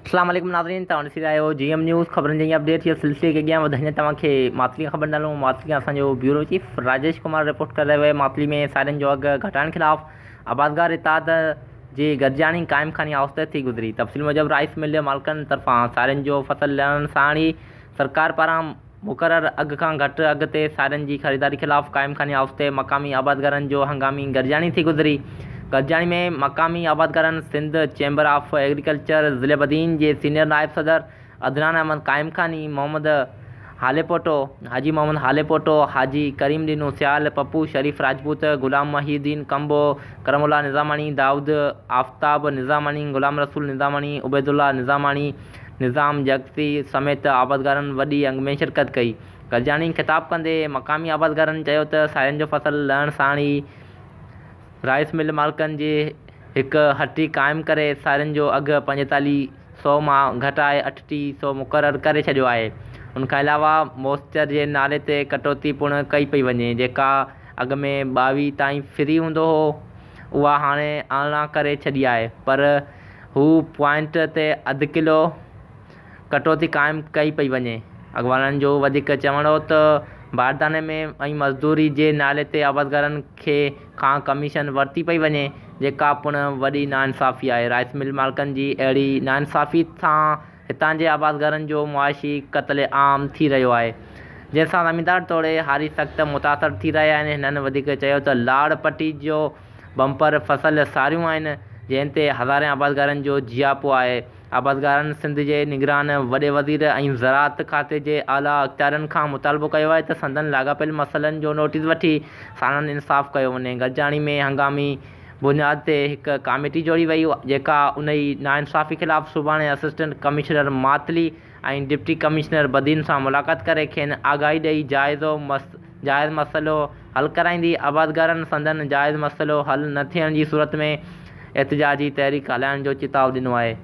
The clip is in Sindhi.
اسلام عليڪم ناظرين توهان ڏسي رهيا آهيو جي ايم نيوز خبرن جي اپڊيٽ جي سلسلي کي اڳيان وڌائيندي توهان کي ماتلي کان خبر ڏنو ماتلي کان اسان جو bureau chief Rajesh Kumar report ڪري رهيو آهي ماتلي ۾ سارين جو اگهه گهٽائڻ خلاف آبادگار اتحاد جي گڏجاڻي قائم خاني هائوس تي ٿي گذري تفصيل موجب رائيس مل مالڪن طرفان سارين جو فصل لڻڻ ساڻ ئي سرڪار پاران مقرر اگهه کان گهٽ اگهه تي سارين جي خريداري خلاف قائم خاني هائوس تي مقامي آبادگارن جو هنگامي گڏجاڻي ٿي گذري. گڏجاڻي ۾ مقامي آبادگارن سنڌ چيمبر آف ايگريڪلچر ضلعي بدين جي سينيئر نائب صدر عدنان احمد قائم خاني، محمد هاليپوٽو، حاجي محمد هاليپوٽو، حاجي ڪريم ڏنو سيال، پپو شريف راجپوت، غلام محي الدين ڪمبو، ڪرم الله نظاماڻي، دائود آفتاب نظاماڻي، غلام رسول نظاماڻي، عبيدالله نظاماڻي، نظام جگسي سميت آبادگارن وڏي انگ ۾ شرڪت ڪئي. گڏجاڻي کي خطاب ڪندي مقامي آبادگارن چيو ته سارين جو فصل لهڻ ساڻ ئي رائيس مل مالڪن جي هڪ هٽي قائم ڪري سارين جو اگهه 45 سئو مان گهٽائي 38 سئو مقرر ڪري ڇڏيو آهي. ان کان علاوه موئسچر جي نالي تي ڪٽوتي پڻ ڪئي پئي وڃي جيڪا اڳ ۾ 22 تائين فري هوندو هو اها هاڻي 18 ڪري ڇڏي آهي پر هو پوائنٽ تي اڌ ڪلو ڪٽوتي قائم ڪئي پئي وڃي. اڳواڻن جو وڌيڪ چوڻ هو ته بارداني ۾ ۽ مزدوري جي نالي تي آبادگارن کي کان ڪميشن ورتي پئي وڃي جيڪا پڻ وڏي ناانصافي آهي رائيس مل مالڪن جي اهڙي ناانصافي سان هتان جي آبادگارن جو معاشي قتل عام ٿي رهيو آهي جنهن سان زميندار توڙي هاري سخت متاثر ٿي رهيا آهن هنن وڌيڪ چيو ته لاڙ پٽي جو بمپر فصل ساريون آهن، جنهن تي هزارين آبادگارن جو جياپو آهي. آبادگارن سنڌ جي نگران وڏي وزير ۽ زراعت کاتي جي اعليٰ اختيارين کان مطالبو ڪيو آهي ته سندن لاڳاپيل مسئلن جو نوٽيس وٺي ساڻن انصاف ڪيو وڃي. گڏجاڻي ۾ هنگامي بنياد تي هڪ ڪاميٽي جوڙي وئي، جيڪا انهي ناانصافي خلاف سڀاڻي assistant commissioner Matli ۽ deputy commissioner Badin سان ملاقات ڪري کين آگاهي ڏئي جائزو جائز مسئلو حل ڪرائيندي، آبادگارن سندن جائز مسئلو حل نه ٿيڻ جي صورت ۾ احتجاجي تحريڪ هلائڻ جو چتاء ڏنو آهي.